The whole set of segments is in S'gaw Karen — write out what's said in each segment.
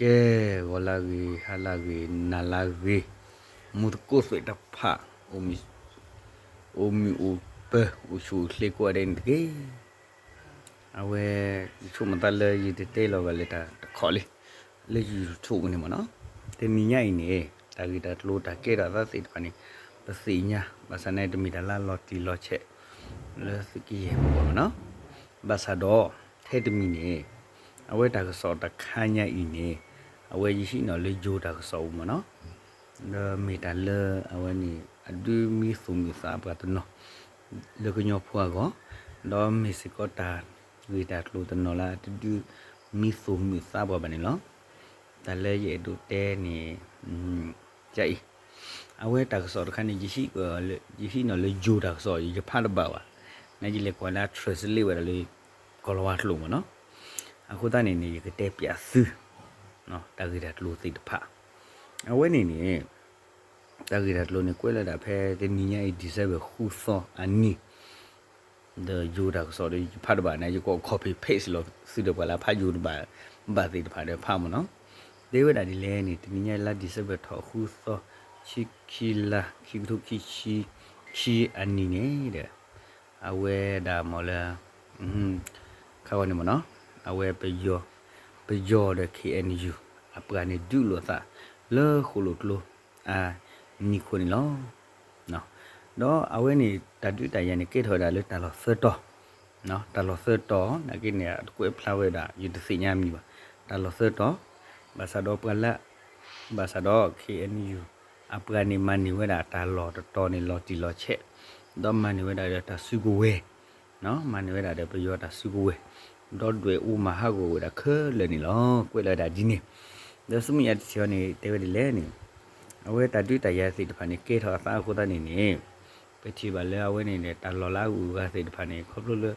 ကဲ, ဂီၤလၢဂ့ၤ, ဟါလၢဂ့ၤ, နၤလၢဂ့ၤ, မူသကိးသ့ၣ်တဖၣ်, အိၣ်မုာ်အိၣ်ပၢၤ, အိၣ်ဆူၣ်အိၣ်ချ့ကိးဂၤဒဲးန့ၣ်တက့ၢ်. အဝဲ ယဆိကမိၣ်သးလၢယတတဲလီၤဂာ်လၢတၢ်တခီလံ, လၢ YouTube န့ၣ်မ့ၢ်နီၤ, တနံၤညါအံၤန့ၣ် တၢ်ဂ့ၢ်တၢ်ကျိၤတၢ်ကဲထီၣ်အသးသ့ၣ်တဖၣ်န့ၣ် ပသ့ၣ်ညါ, ဘၣ်ဆၣ်န့ၣ်တမ့ၢ်တၢ်လၢလီၤတံၢ်လီၤဆဲး လၢသုးက့ယဲၢ်ပူၤဘၣ်မ့ၢ်နီၤ. ဘၣ်ဆၣ်ဒီး ထဲတမံၤန့ၣ် အဝဲတၢ်ကစီၣ်တခါညါအံၤန့ၣ် အဝဲယဟံးန့ၢ်လၢယိၤတၢ်ကစီၣ်ပူၤမ့ၢ်နီၤ, ဒီးမ့ၢ်တၢ်လၢအဝဲန့ၣ် အဒုးမံသူၣ်မုာ်သးပှၤတနီၤ လၢကညီဖိအဂီၢ်, ဒီးမ့ၢ်စ့ၢ်ကီးတၢ်ဂ့ၢ်တၢ်ကျိၤတနီၤလၢအတဒုးမံသူၣ်မုာ်သးပှၤဘၣ်န့ၣ်လီၤ. တၢ်လၢယအဲၣ်ဒိးတဲန့ၣ် ကအံၤ, အဝဲတၢ်ကစီၣ်တခါန့ၣ် ယဟံးန့ၢ်လၢယိၤတၢ်ကစီၣ် ယဖးတဘၣ်ဘၣ်, နယလဲၤကွၢ်လၢ translate ဝဲဒၣ်လၢ ကီၤလၤဝါကျိာ်မ့ၢ်နီၤ. အဃိသတးန့ၣ်န့ၣ် ယကတဲပၠးသု တၢ်ဂ့ၢ်တၢ်ကျိၤသ့ၣ်တဖၣ်, အဝဲန့ၣ်န့ၣ် တၢ်ဂ့ၢ်တၢ်ကျိၤန့ၣ် ကွဲးလၢဒၣ်ဖဲတနံၤညါအံၤ December ဃုသီအနံၤ, ဒီးယိၤတၢ်ကစီၣ်ဒီးယဖးတဘၣ်န့ၣ် ယက copy paste လီၤသုဒီးပှၤလၢဖးယိၤတဘၣ်သ့ၣ်တဖၣ်ဒီးဖးမ့ၢ်နီၤ. တဲဝဲဒၣ်ဒ်လဲၣ်န့ၣ် တနံၤညါအံၤလါ December ထီၣ်ဃုသီ ဆံခံလါ ခံကထိခံဆံခံအနံၤန့ၣ်ဒီး အဝဲဒၣ်မ့ၢ်လၢ ခါဂီၤန့ၣ်မ့ၢ်နီၤ, အဝဲ ပယီၤဒီး KNU အပှၤန့ၣ် ဒုးလိာ်သးလၢဃိၣ်လိာ်ကျိအနံၤခိၣ်န့ၣ်လီၤ. ဒီးအဝဲန့ၣ် တၢ်ဒုးတၢ်ယၤန့ၣ် ကဲထီၣ်ဝဲဒၣ်လၢတၢ်လီၢ်သၢတီၤ, တၢ်လီၢ်သၢတီၤ နာ်က့န့ၣ် အတကွဲးဖျါဝဲဒၣ် ယတသ့ၣ်ညါမံၤဘၣ်, တၢ်လီၢ်သၢတီၤ, ဘၣ်ဆၣ်ဒီးပှၤလၢ ဘၣ်ဆၣ်ဒီး KNU အပှၤန့ၣ် မၤန့ၢ်ဝဲဒၣ်တၢ်လီၢ်တတီၤန့ၣ် လီၤတံၢ်လီၤဆဲး, ဒီးမၤန့ၢ်ဝဲဒၣ်ဒီးတၢ်စုကဝဲၤ, မၤန့ၢ်ဝဲဒၣ်ဒီးပယီၤတၢ်စုကဝဲၤ, ဒီးဒွဲၣ်အူမၤဟးဂီၤဝဲဒၣ်ခဲလၢာ်န့ၣ်လီၤ. ကွဲးလီၤဝဲဒၣ်ဒ်န့ၣ်, ဒီးဆူမဲာ်ညါတထံၣ်အံၤန့ၣ် တဲဝဲဒ်လဲၣ်န့ၣ်, အဝဲတၢ်ဒုးတၢ်ယၤသ့ၣ်တဖၣ်န့ၣ် ကဲထီၣ်အသးအဃိသတးန့ၣ်န့ၣ်, ပထံၣ်ဘၣ်လၢအဝဲန့ၣ်န့ၣ် တၢ်လီၢ်လၢအဂုၤအဂၤသ့ၣ်တဖၣ်န့ၣ် ခီဖျိလၢ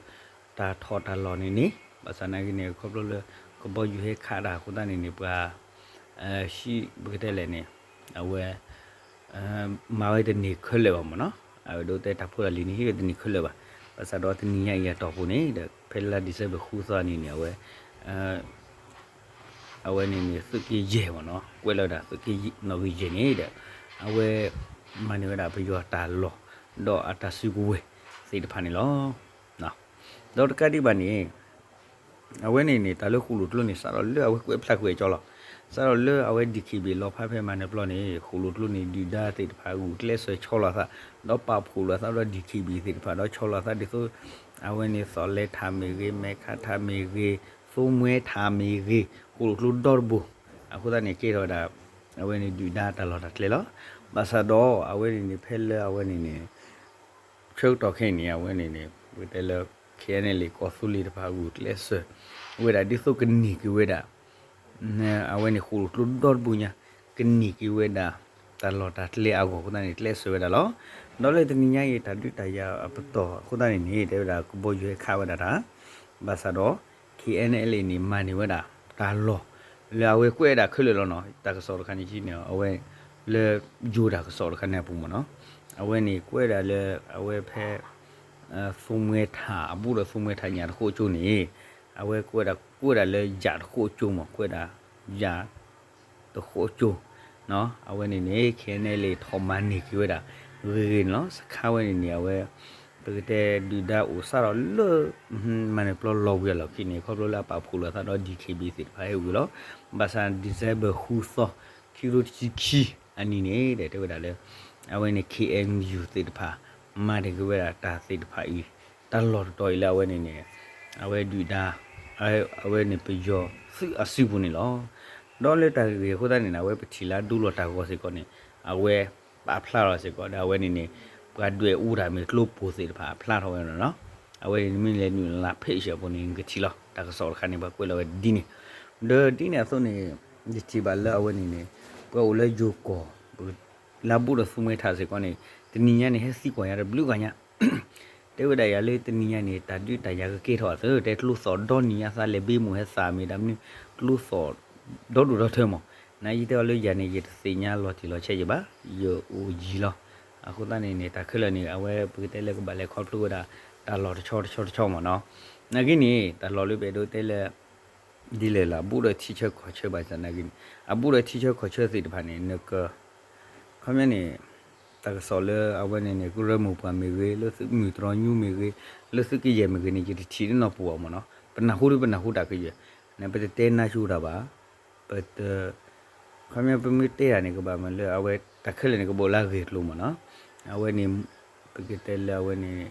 တၢ်ထီၣ်တၢ်လီၢ်န့ၣ်န့ၣ် ဘၣ်ဆၣ်နာ်က့န့ၣ် ခီဖျိလၢ ကဘီယူၤဟဲခးတၢ်အဃိသတးန့ၣ်န့ၣ် ပှၤ ဟံး ပကတဲလဲၣ်န့ၣ် အဝဲ မၤဝဲတန့ၢ်ခဲလၢာ်ဘၣ်မ့ၢ်နီၤ, အဝဲဒိးတဲတၢ်ဖိတၢ်လံၤန့ၣ် ဟံးဝဲတန့ၢ်ခဲလၢာ်ဘၣ်. ဘၣ်ဆၣ်ဒီးတနံၤညါအံၤအတီၢ်ပူၤန့ၣ်ဒီး ဖဲလါ December ဃုသီန့ၣ်န့ၣ် အဝဲ အဝဲန့ၣ်န့ၣ် သုးက့ယဲၢ်မ့ၢ်နီၤ, ကွဲးလီၤဝဲဒၣ်သုးက့နီၣ်ဂံၢ်ယဲၢ်န့ၣ်ဒီး အဝဲ မၤန့ၢ်ဝဲဒၣ်ပယီၤတၢ်လီၢ် ဒီးအတၢ်စုကဝဲၤသ့ၣ်တဖၣ်န့ၣ်လီၤ. ဒီးတကးဒံးဘၣ်န့ၣ် အဝဲန့ၣ်န့ၣ် တၢ်လၢဃိၣ်လိာ်ကျိန့ၣ် စးထီၣ်လၢအဝဲကွဲးဖျါကွံာ်အကၠီလီၤ. စးထီၣ်လၢအဝဲ DKBA လီၤဖးဖဲမၤနၢၤပျီန့ၣ် ဃိၣ်လိာ်ကျိန့ၣ် ဒုၣ်ဒါသ့ၣ်တဖၣ်ဂုာ်ကျဲးစၢးဆီလီၤအသး ဒီးပာ်ဖှိၣ်လိာ်အသးဒီး DKBA သ့ၣ်တဖၣ် ဒီးဆီလီၤအသးဒ်သိး အဝဲန့ၣ် သီၣ်လဲၤထၣ်မ့ၢ်ဂ့ၤ, မဲခးထၣ်မ့ၢ်ဂ့ၤ, သိမှဲထၣ်မ့ၢ်ဂ့ၤ, ဃိၣ်လိာ်ကျိဒီတဘိ အဃိသတးန့ၣ် ကဲထီၣ်ဝဲဒၣ် အဝဲန့ၣ်ဒုၣ်ဒါတၢ်လီၢ်တၢ်ကျဲလီၤ. ဘၣ်ဆၣ်ဒီး အဝဲန့ၣ်န့ၣ် ဖဲလၢအဝဲန့ၣ်န့ၣ် ဆၢကတီၢ်ခဲအံၤန့ၣ် အဝဲန့ၣ်န့ၣ် ပကတဲလၢ KNLA ကီၢ်သူလ့ၤတဖၣ်ဂုာ်ကျဲးစၢးဝဲဒၣ် ဒ်သိးကန့ၢ်က့ၤဝဲဒၣ် အဝဲန့ၣ်ဃိၣ်လိာ်ကျိဒီတဘိညါ ကန့ၢ်က့ၤဝဲဒၣ် တၢ်လီၢ်တၢ်ကျဲအဂီၢ်အဃိသတးန့ၣ် ကျဲးစၢးဝဲဒၣ်လီၤ. ဒီးလၢတနံၤညါအံၤ တၢ်ဒုးတၢ်ယၤအပတီၢ်အဃိသတးန့ၣ်န့ၣ် တဲဝဲဒၣ်ကဘီယူၤဟဲခးဝဲဒၣ်တၢ် ဘၣ်ဆၣ်ဒီး KNLA န့ၣ် မၤန့ၢ်ဝဲဒၣ်တၢ်လီၢ် လၢအဝဲကွဲးဝဲဒၣ်ခဲလၢာ်လီၤနီၤ. တၢ်ကစီၣ်တခါန့ၣ် အဝဲ လၢယိၤတၢ်ကစီၣ်တခါန့ၣ်အပူၤမ့ၢ်နီၤ, အဝဲန့ၣ်ကွဲးဒၣ်လၢ အဝဲဖဲ သိမှဲထၣ် အဘူးဒီးသိမှဲထၣ်ညၣ်တဃိကၠိန့ၣ် အဝဲကွဲးဒၣ် ကွဲးဒၣ်လၢယၣ်တဃိကၠိမ့ၢ် ကွဲးဒၣ် ယၣ် တဃိကၠိ အဝဲန့ၣ်န့ၣ် KNLA ထီၣ်မၤန့ၢ်က့ၤဝဲဒၣ် ဂ့ၤဂ့ၤန့ၣ်လီၤ. စခါဝဲန့ၣ်န့ၣ် အဝဲ ပကတဲဒုၣ်ဒါအိၣ်စးထီၣ်လၢ မၤနၢၤပျီလီၤဝံၤအလီၢ်ခံန့ၣ် ခီဖျိလၢအပာ်ဖှိၣ်လိာ်အသးဒီး DKBA သ့ၣ်တဖၣ်ဟဲဝံၤလီၤ. ဘၣ်ဆၣ် December ဃုသီ ခံကထိခံဆံခံအနံၤန့ၣ်ဒီး တဲဝဲဒၣ်လၢ အဝဲန့ၣ် KNU သ့ၣ်တဖၣ် မၤန့ၢ်က့ၤဝဲဒၣ်တၢ်သ့ၣ်တဖၣ်အံၤ တၢ်လီၢ်တတီၤအံၤလၢအဝဲန့ၣ်န့ၣ် အဝဲဒုၣ်ဒါ အဝဲန့ၣ်ပယီၤသုးအစုပူၤန့ၣ်လီၤ. ဒီးလၢတၢ်ဂ့ၢ်အဃိသတးန့ၣ် အဝဲပထံၣ်လၢအဒိလီၤတၢ်ဂီၤစ့ၢ်ကီးန့ၣ် အဝဲပာ်ဖျါလီၤစ့ၢ်ကီးဒီး အဝဲန့ၣ်န့ၣ် ပှၤဒွဲၣ်အူတၢ်မ့ၢ်ကျိပိၢ်သ့ၣ်တဖၣ်အဖျါထီၣ်ဝဲန့ၣ်လီၤ. အဝဲန့ၣ်မ့ၢ်လဲၤနုာ်လၢ page အပူၤန့ၣ် နကထံၣ်လီၤ တၢ်ကစီၣ်တခါန့ၣ် ပှၤကွဲးလီၤဝဲဒ်န့ၣ် ဒီးဒ်န့ၣ်အသိးန့ၣ် ယထံၣ်ဘၣ်လၢအဝဲန့ၣ်န့ၣ် ပှၤအိၣ်လၢယိၤကီၢ် လၢဘူးဒီးသူမှဲထၣ်စ့ၢ်ကီးန့ၣ် တနံၤညါန့ၣ် ဟဲသံကွၢ်ယၤတဘျုးဂၤညါ တဲဝဲဒၣ်ယၤလၢတနံၤညါန့ၣ် တၢ်ဒုးတၢ်ယၤကကဲထီၣ်အသး တဲကျိသီၣ်ဒီနံၤညါသးလဲၤဘ့မူးဟဲသးမ့ၢ်တၢ်မနုၤ ကျိသီၣ်ဒီဒိၣ်ဒီထၢမး နာ်ယတဲအီၤလၢယၤန့ၣ် ယတသ့ၣ်ညါလီၤတံၢ်လီၤဆဲးယဘၣ် ယအိၣ်ယံၤလီၤ. အဃိသတးန့ၣ်န့ၣ် တၢ်ခဲလၢာ်န့ၣ် အဝဲပကတဲလၢကဘၣ်လဲၤခီဖျိဝဲဒၣ် တၢ်လီၢ်တဆီတဆီတဆီမးနီၤ. နာ်က့န့ၣ် တၢ်လီၢ်လၢပအဲၣ်ဒိးတဲလၢ ဒ်လဲၣ်လၢအဘူးဒီးထံဆၢကီၢ်ဆၢဘၣ်ဆၣ်နာ်က့န့ၣ် အဘူးဒီးထံဆၢကီၢ်ဆၢသ့ၣ်တဖၣ်န့ၣ် နက ခီပညီန့ၣ် တၢ်ကစီၣ်လၢအဝဲန့ၣ်န့ၣ် ကရၢမိၢ်ပှၢ်မ့ၢ်ဂ့ၤ လၢသုးမုၢ်တြီညူမ့ၢ်ဂ့ၤ လၢသုးကယဲၢ်မ့ၢ်ဂ့ၤန့ၣ် ယတထံၣ်နီတပူၤအီၤမ့ၢ်နီၤ. ပနၢ်ဟူဒ်ပနၢ်ဟူတၢ်ကယဲၢ် နပတတဲနါဆိတၢ်ဘၣ် ပတ ခီပညီပမ့ၢ်တဲတၢ်န့ၣ် ကဘၣ်မ့ၢ်လၢအဝဲတၢ်ခဲလၢာ်န့ၣ် ကဘီလၢအဂ့ၢ်အကျိၤမ့ၢ်နီၤ. အဝဲန့ၣ် ပကတဲလၢအဝဲန့ၣ်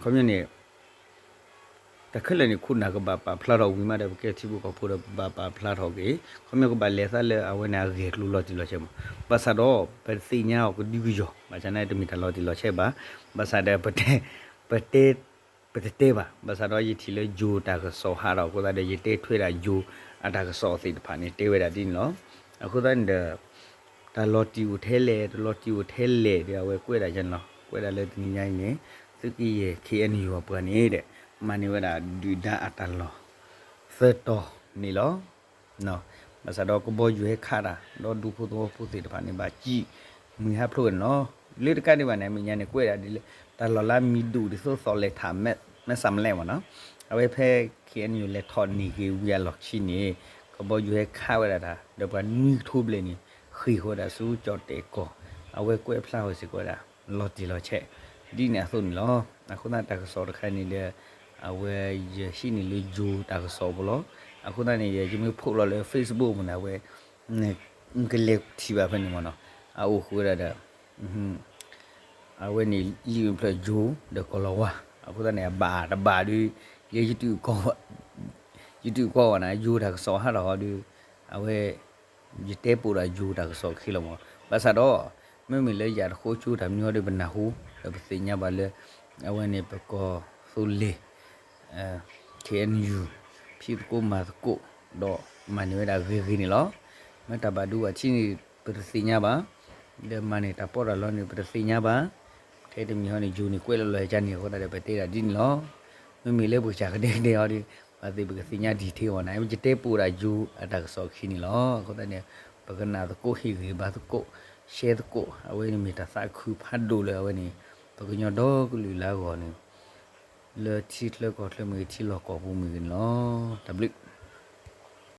ခီပညီန့ၣ် တၢ်ခဲလၢာ်န့ၣ် ခိၣ်နၢ်ကဘၣ်ပာ်ဖျါထီၣ်ဝံၤမးဒီး ပကဲထံဖိကီၢ်ဖိဒီး ပဘၣ်ပာ်ဖျါထီၣ်က့ၤ ခီပညီကဘၣ်လဲၤသးလၢအဝဲန့ၣ်အဂ့ၢ်အကျိၤလီၤတံၢ်လီၤဆဲးမး. ဘၣ်ဆၣ်ဒီး ပသ့ၣ်ညါအီၤကဒုကယီၤ ဘၣ်ဆၣ်န့ၣ် တမ့ၢ်တၢ်လီၤတံၢ်လီၤဆဲးဘၣ်. ဘၣ်ဆၣ်ဒီး ပတဲ ပတတဲဘၣ်. ဘၣ်ဆၣ်ဒီးယထံၣ်လၢယိၤတၢ်ကစီၣ်ဟးထီၣ်အဃိသတးဒီး ယတဲထွဲဒၣ်ယိၤအတၢ်ကစီၣ်သ့ၣ်တဖၣ်န့ၣ် တဲဝဲဒၣ်ဒ်န့ၣ်လီၤ. အဃိသတးန့ၣ်ဒီး တၢ်လီၤတံၢ်အိၣ်ထဲလဲၣ် တၢ်လီၤတံၢ်အိၣ်ထဲလဲၣ်ဒီး အဝဲကွဲးဒၣ်ယၤန့ၣ်လီၤ. ကွဲးဒၣ်လၢတနံၤညါအံၤန့ၣ် သုးကယဲၢ် ခ့ၣ်အဲၣ်ယူၣ် အပှၤန့ၣ်ဒီး မၤန့ၢ်ဝဲဒၣ်ဒုၣ်ဒါအတၢ်လီၢ်သၢတီၤန့ၣ်လီၤ. ဘၣ်ဆၣ်ဒီးကဘီယူၤဟဲခးတၢ် ဒီးဒူဖိသဝီဖိသ့ၣ်တဖၣ်န့ၣ် ဘၣ်စံၣ်မှံဟးဖျိးန့ၣ်လီၤ. လၢတကးဒံးဘၣ်န့ၣ် အမဲာ်ညါန့ၣ် ကွဲးဒၣ်ဒ်လၢ တၢ်လီၢ်လၢမံၤဒိၣ်ဒ်သိးသိးလဲၤထး မဲၣ်စးမလဲၣ်မ့ၢ်နီၤ. အဝဲဖဲ ခ့ၣ်အဲၣ်ယူၣ် လဲၤထီၣ်န့ၢ်က့ၤဝံၤအလီၢ်ခံန့ၣ် ကဘီယူၤဟဲခးဝဲဒၣ်တၢ် ဒီးပှၤနွံကထိဘျဲၣ်န့ၣ် ဃ့ၢ်ဃီၤဝဲဒၣ်ဆူကၠီၣ်တဲၣ်ကီၢ် အဝဲကွဲးဖျါဃီၤစ့ၢ်ကီးဝဲဒၣ် လီၤတံၢ်လီၤဆဲး ဒ်န့ၣ်အသိးန့ၣ်လီၤ. အဃိသတးတၢ်ကစီၣ်တခါန့ၣ်ဒီး အဝဲယဟံးန့ၢ်လၢယိၤတၢ်ကစီၣ်ဖိလီၤ. အဃိသတးန့ၣ် ယမ့ၢ်ဖီၣ်လီၤလၢ Facebook မ့ၢ်န့ၣ် အဝဲ ကလဲၤထံၣ်ဘၣ်ဖဲန့ၣ်မ့ၢ်နီၤ. အအိၣ်ဃုာ်ဝဲဒၣ်ဒီး အဝဲန့ၣ် လံာ်အိၣ်ဖျဲၣ်ယိၤဒီးကီၢ်လီၤဝါ အဃိသတးန့ၣ် အဘၣ်တဘၣ်ဒီး ယဲ ယတံၤကီးဝဲန့ၣ် ယိၤတၢ်ကစီၣ်ဟးထီၣ်ဃီဒီး အဝဲ ယတဲပိာ်ဒၣ်ယိၤတၢ်ကစီၣ်ခံလီၤမး. ဘၣ်ဆၣ်ဒီး မ့မ့ၢ်လၢယၤတဃိကၠိတၢ်မနုၤအီၤဒီးပနၢ်ဟူ ဒီးပသ့ၣ်ညါဘၣ်လၢ အဝဲန့ၣ် ပကီၢ်သူလ့ၤ ခ့ၣ်အဲၣ်ယူၣ် ဖံးသကိးမၤသကိး ဒီးမၤန့ၢ်ဝဲဒၣ်ဂ့ၤဂ့ၤန့ၣ်လီၤ. မ့ၢ်တၢ်ဘၣ်ဒိဘၣ်ထံးန့ၣ် ပတသ့ၣ်ညါဘၣ်, ဒီးမၤန့ၢ်တၢ်ပီးတၢ်လီန့ၣ် ပတသ့ၣ်ညါဘၣ်. ထဲတမံၤဟီန့ၣ် ယိၤန့ၣ်ကွဲးလီၤလီၤကါန့ၣ် အဃိသတးဒီး ပတဲဒၣ်ဒ်န့ၣ်လီၤ. မ့မ့ၢ်လၢပကစၢ်ကဒဲကဒဲအီၤဒီး ပှၤသ့ၣ်ပကသ့ၣ်ညါ detail အီၤန့ၣ် ယတဲပိာ်ဒၣ်ယိၤအတၢ်ကစီၣ်ခံန့ၣ်လီၤ. အဃိသတးန့ၣ် ပကနၣ်သကိး ဟ့ၣ်ဂံၢ်ဘါသကိး share သကိး အဝဲန့ၣ်မ့ၢ်တၢ်သးခုဖးဒိၣ်လၢအဝဲန့ၣ် ပကညီဒီကလုာ်လၢအဂီၢ်န့ၣ် လၢထံချၢကီၢ်ချၢမ့ၢ်ဂ့ၤ ထံလီၢ်ကီၢ်ပူၤမ့ၢ်ဂ့ၤန့ၣ်လီၤ. တၢ်ဘျုး